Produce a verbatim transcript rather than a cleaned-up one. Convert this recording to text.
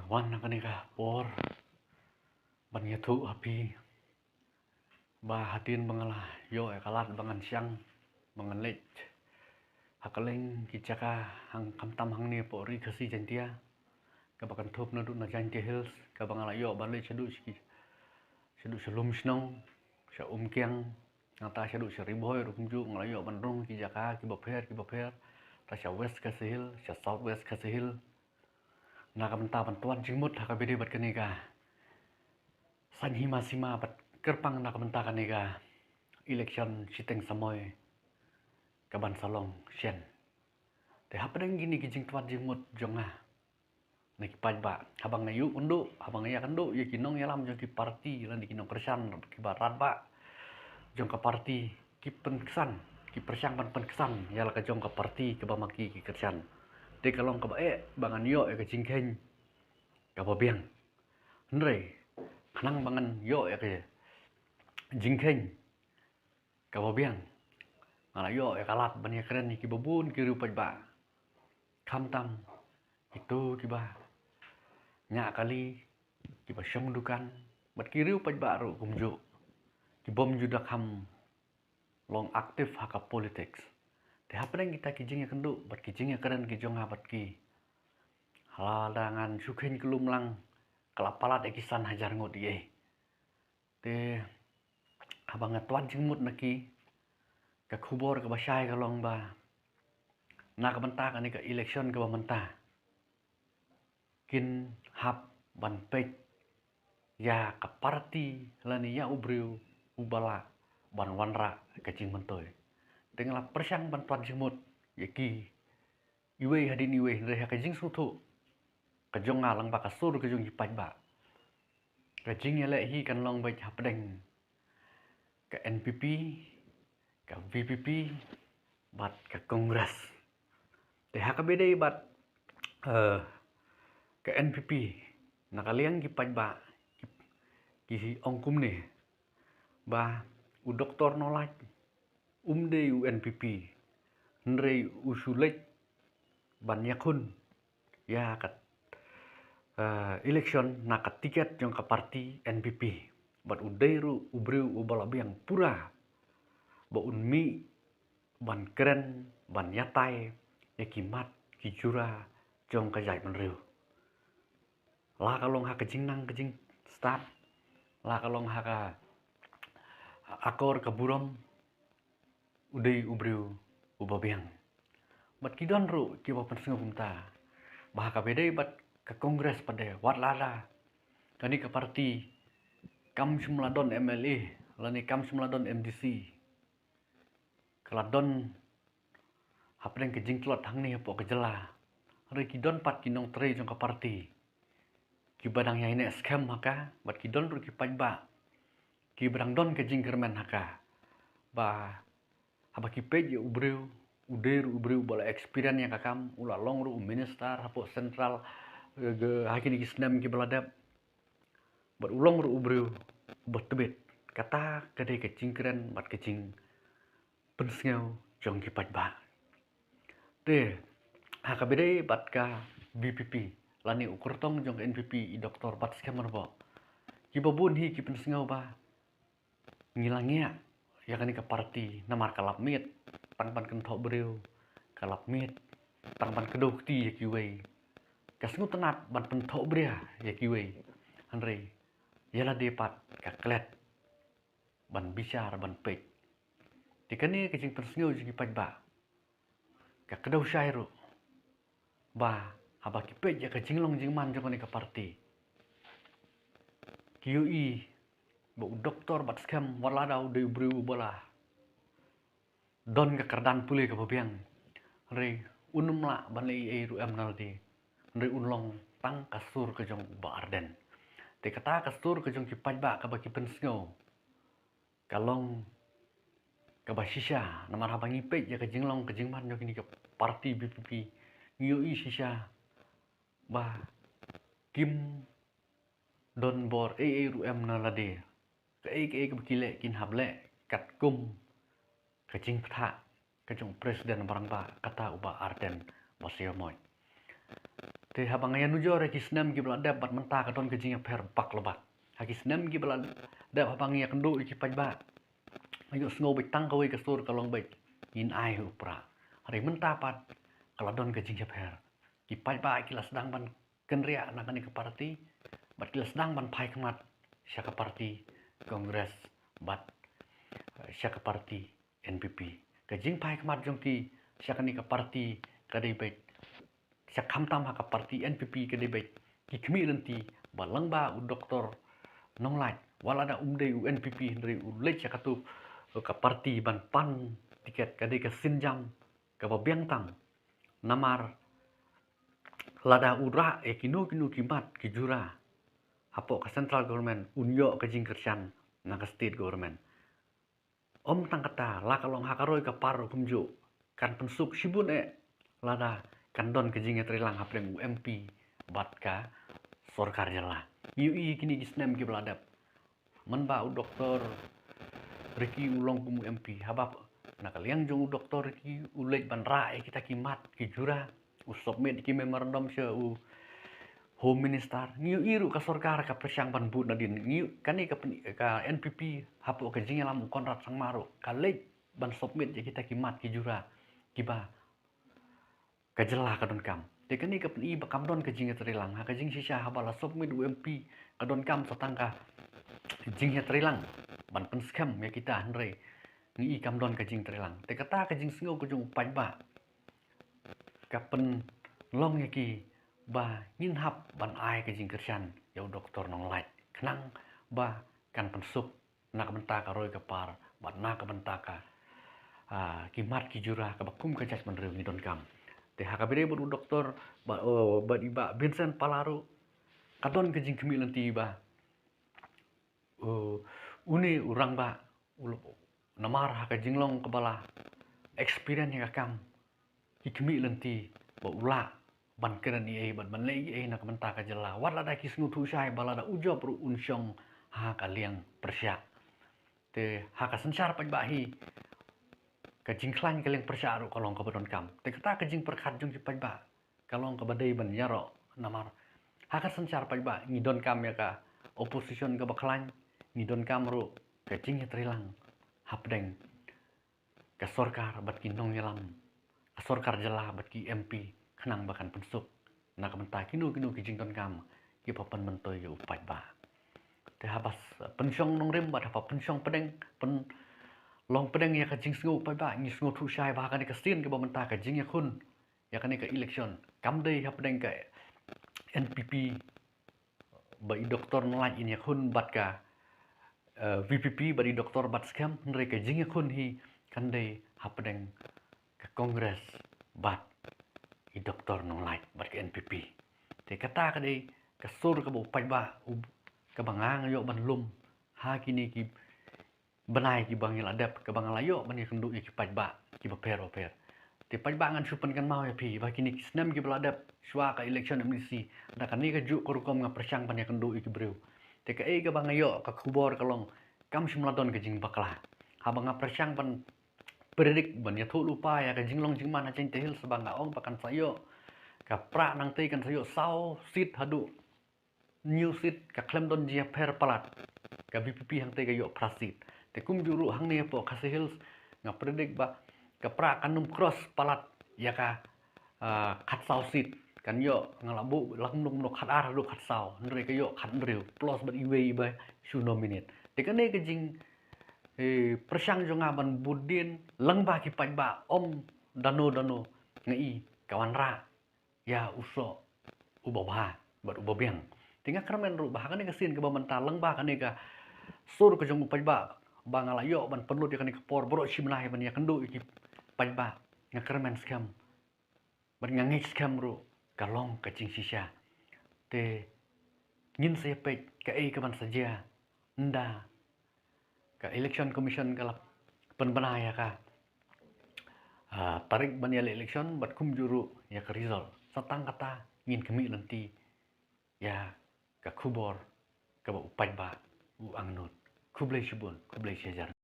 Wan ha kane ka por ban ïathuh ha phi ba hadien ba nga la ïoh ïa ka lad ba ngan shang, ba ngan leit ha kylleng ki jaka, hang khamtam hangne hapoh Ri Khasi Jaiñtia, kaba kynthup naduh na Jaiñtia Hills, kaba nga la ïoh ban leit shaduh sha ki, shaduh sha Lumshnong, sha Umkiang, nangta shaduh sha Ri Bhoi ruh kumjuh, nga la ïoh ban rung ki jaka kiba pher kiba pher, ta sha West Khasi Hills, sha South West Khasi Hills. Na ka bynta ban twad jingmut ha kaba ïadei bad kane ka saiñ hima sima bad kyrpang na ka bynta kane ka election shiteng samoi kaban sa long shen. Te hapdeng kine ki jingtwad jingmut jong nga na ki paidbah, haba nga ïakynduh, haba nga ïakynduh ïa ki nongïalam jong ki parti lane ki nongkyrshan kiba radbah jong ka parti, ki pynksan, ki pyrshang ban pynksan ïa la ka jong ka parti kaba ma ki ki kyrshan. Te ka long kaba eh ba ngan ïoh ïa ka jingkheiñ kaba biang. Hynrei khnang ba ngan ïoh ïa ka jingkheiñ kaba biang, nga la ïoh ïa ka lad ban ïakren ïa kiba bun ki riew paidbah, khamtam kito kiba ñiah kali, kiba shong dukan, bad ki riew paidbah ruh kumjuh, kibym ju da kham long active ha ka politics. Te hapdeng kita ki jingïakynduh bad ki jingïakren ki jong nga bad ki, lada ngan shu kheiñ kyllum lang, ka la palat ïa ki san hajar ngut ïa. Te haba nga twad jingmut na ki, ka khubor kaba shai ka long ba na ka bynta kane ka election kaba mynta, kin hap ban peit ïa ka parti lane ïa u briew uba lah ban wanrah ka jingmyntoi. Te nga la pyrshang ban twad jingmut ïa ki, iwei hadien iwei, hynrei ha ka jingsngewthuh ka jong nga lyngba ka sur ka jong ki paidbah, ka jingïaleh hi kan long beit hapdeng ka N P P, ka V P P bad ka Congress. Te ha kaba ïadei bad, eh, ka N P P, na ka liang ki paidbah ki, ki ong kumne ba u Doktor Nolait um dei u N P P, hynrei u shu leit ban ïakhun ïa ka, eh, election na ka tiket jong ka parti N P P. Bad u dei ruh u briew uba la biang pura ba un mih ban kren, ban ïatai ïa ki mat ki jura jong ka jaitbynriew. La ka long ha ka jingnang ka jingstad, la ka long ha ka akor ka burom, u dei u briew uba biang. Bad ki don ruh kiba pynsngew kumta ba ha kaba ïadei bad ka Congress pat de, wat lada kane ka parti kam shym la don M L A lane kam shym la don M D C, ka la don hapdeng ka jingtlot hangne hapoh ka jylla, hynrei ki don pat ki nongtrei jong ka parti kiba dang ïaineh skhem ha ka, bad ki don ruh ki paidbah kiba dang don ka jingkyrmen ha ka. Ba haba ki peit ïa u briew, u dei ruh u briew ba la experience ïa ka kam, u la long ruh u minister hapoh central, eh, ha kine ki snem kiba la dep. Bad u long ruh u briew uba tbit. Kata ka dei ka jingkren bad ka jingpynsngew jong ki paidbah. Te ha kaba ïadei bad ka V P P lane u kyrtong jong ka N P P, i Doktor Batskhem Rinbok, kiba bun hi ki pynsngew ba ngi la ngiah ïa kane ka parti namar ka lap miet tang ban kynthoh briew, ka lap miet tang ban kdew kti ïa kiwei, ka sngewtynnat ban pynthoh bria ïa kiwei, hynrei ïa lade pat ka klet ban bishar ban peit. Te kane ka jingpynsngew jong ki paidbah ka kdew shai ruh ba haba ki peit ïa ka jinglong jingman jong kane ka parti, ki ïohi ba u Doktor Batskhem, wat lada u dei u briew uba la don ka kyrdan pule kaba biang, hynrei un ym lah ban leh ei ei ruh em na lade, hynrei un long tang ka sur ka jong u Bah Ardent. Te kata ka sur ka jong ki paidbah kaba ki pynsngew ka long kaba shisha, namar haba ngi peit ïa ka jinglong ka jingman jong kine ki parti V P P, ngi ïohi shisha ba kim don bor ei ei ruh em na lade. Kaei kaei kaba ki leh kin hap leh katkum ka jingpyrta ka jong u President ba rangbah, kata u Bah Ardent Basaiawmoit. Te haba nga ïa nujor ïa ki snem kiba la dep bad mynta ka don ka jingïapher bak la bak. Ha ki snem kiba la dep haba nga ïakynduh ïa ki paidbah, nga ïohsngew beit tang kawei ka sur ka long beit, ngin ai u prah. Hynrei mynta pat ka la don ka jingïapher. Ki paidbah ki la sdang ban kynriah na kane ka party bad ki la sdang ban phai khmat sha ka party Congress bad, eh, sha ka party N P P. Ka jingphai khmat jong ki sha kane ka party ka dei beit, sha khamtam ha ka party N P P ka dei beit ki khmih lynti ba lyngba u Doktor Nonglait, wat lada um dei u N P P hynrei u leit sha katu ka party ban pan tiket, ka dei ka sienjam kaba biang tam. Namar lada u rah ïa kino kino ki mat ki jura hapoh ka central government, un ïoh ka jingkyrshan na ka state government. Ym tang kata, la ka long ha ka roi ka par ruh kumjuh, kan pynsuk shibun eh lada kan don ka jingïatreilang hapdeng u M P bad ka sorkar jylla. Ngi ïohi kine ki snem kiba la dep, mynba u Doktor Ricky u long kum u M P, haba na ka liang jong u Doktor Ricky u leit ban rah ïa kita ki mat ki jura, u submit ki memorandum sha u Home Minister. Ngi ïohi ruh ka sorkar ka pyrshang ban bud nadien. Ngi ïohi kane ka pyn-, ka N P P hapoh ka jingïalam u Conrad Sangma ruh ka leit ban submit ïa kita ki mat ki jura kiba ka jylla ka donkam. Te kane ka pyni ba kam don ka jingïatreilang. Ha ka jingshisha haba la submit u M P ka donkam sa tang ka jingïatreilang ban pynskhem ïa kita, hynrei ngi i kam don ka jingtreilang. Te kata ka jingsngew ka jong u paidbah ka pynlong ïa ki ba ngin hap ban ai ka jingkyrshan ïa u Doktor Nonglait khnang ba kan pynsuk na ka bynta ka roi ka par bad na ka bynta ka, ah, ki mat ki jura kaba kum ka jaitbynriew ngi donkam. Te ha kaba ïadei bad u doktor bad, oh, bad i Bah Vincent Pala ruh ka don ka jingkhmih lynti ba, oh, une u rangbah u, namar ha ka jinglong kaba la experience ïa ka kam, ki khmih lynti ba u lah ban kren ei ei bad ban leh ei ei na ka bynta ka jylla. Wat lada ki sngewthuh shai ba lada u jop ruh un shong ha ka liang pyrshah. Te ha ka synshar paidbah hi ka jingkhlaiñ ka liang pyrshah ruh ka long kaba donkam. Te kata ka jingpyrkhat jong ki paidbah ka long kaba dei ban ïaroh namar ha ka synshar paidbah ngi donkam ïa ka opposition kaba khlaiñ, ngi donkam ruh ka jingïatreilang hapdeng ka sorkar bad ki nongïalam, ka sorkar jylla bad ki M P khnang ba kan pynsuk na ka bynta kino kino ki jingdonkam kiba pynmyntoi ïa u paidbah. Te haba pynshong nongrim bad haba pynshong pdeng, pynlong pdeng ïa ka jingsngew u paidbah, ngi sngewthuh shai ba ha kane ka sien kaba mynta ka jingïakhun ïa kane ka election kam dei hapdeng ka N P P ba i doktor Nonglait in ïakhun bad ka, eh, V P P bad i doktor Batskhem, hynrei ka jingïakhun hi kan dei hapdeng ka Congress bad i doktor Nonglait bad ka N P P. Te kata ka dei ka sur kaba u paidbah u, kaba nga nga ïoh ban lum ha kine ki bnai kiba ngi la dep, kaba nga la ïoh ban ïakynduh ïa ki paidbah kiba pher ba pher. Te paidbah ngan shu pynkynmaw ïa phi ba kine ki snem kiba la dep shuwa ka election M D C, da kane kajuh ka rukom nga pyrshang ban ïakynduh ïa ki briew. Te kaei kaba nga ïoh ka khubor ka long kam shym la don ka jingbakla. Haba nga pyrshang ban predict ban ïathuh lypa ïa ka jinglong jingman ha Jaintia Hills ba nga ong ba kan sa ïoh ka prah nangtei kan sa ïoh saw seat haduh hynñiew seat, ka khlem don jingïapher palat. Ka V P P hangtei ka ïoh phra seat. Te kumjuh ruh hangne hapoh Khasi Hills nga predict ba ka prah kan ym cross palat ïa ka, ah, khatsaw seat. Kan ïoh nga la buh la kumno kumno khatar haduh khatsaw. Hynrei ka ïoh khathynriew plus bad iwei iba shu nominate. Te kane ka jing, eh, pyrshang jong nga ban bud dien lyngba ki paidbah, ym dano dano, nga i ka wanrah ïa u soh uba bha bad uba biang. Te nga kyrmen ruh ba ha kane ka sien kaba mynta lyngba kane ka sur ka jong u paidbah ba nga la ïoh ban pynlut ïa kane ka por baroh shi bnai ban ïakynduh ïa ki paidbah, nga kyrmen skhem bad nga ngeit skhem ruh ka long ka jingshisha. Te ngin sa ïa peit kaei kaban sa jia ynda ka Election Commission ka la pynbna ïa ka, ah, tarik ban ïaleh election bad kumjuh ruh ïa ka result. Sa tang kata ngin khmih lynti ïa ka khubor kaba u paidbah u angnud. Khublei shibun, khublei shihajar.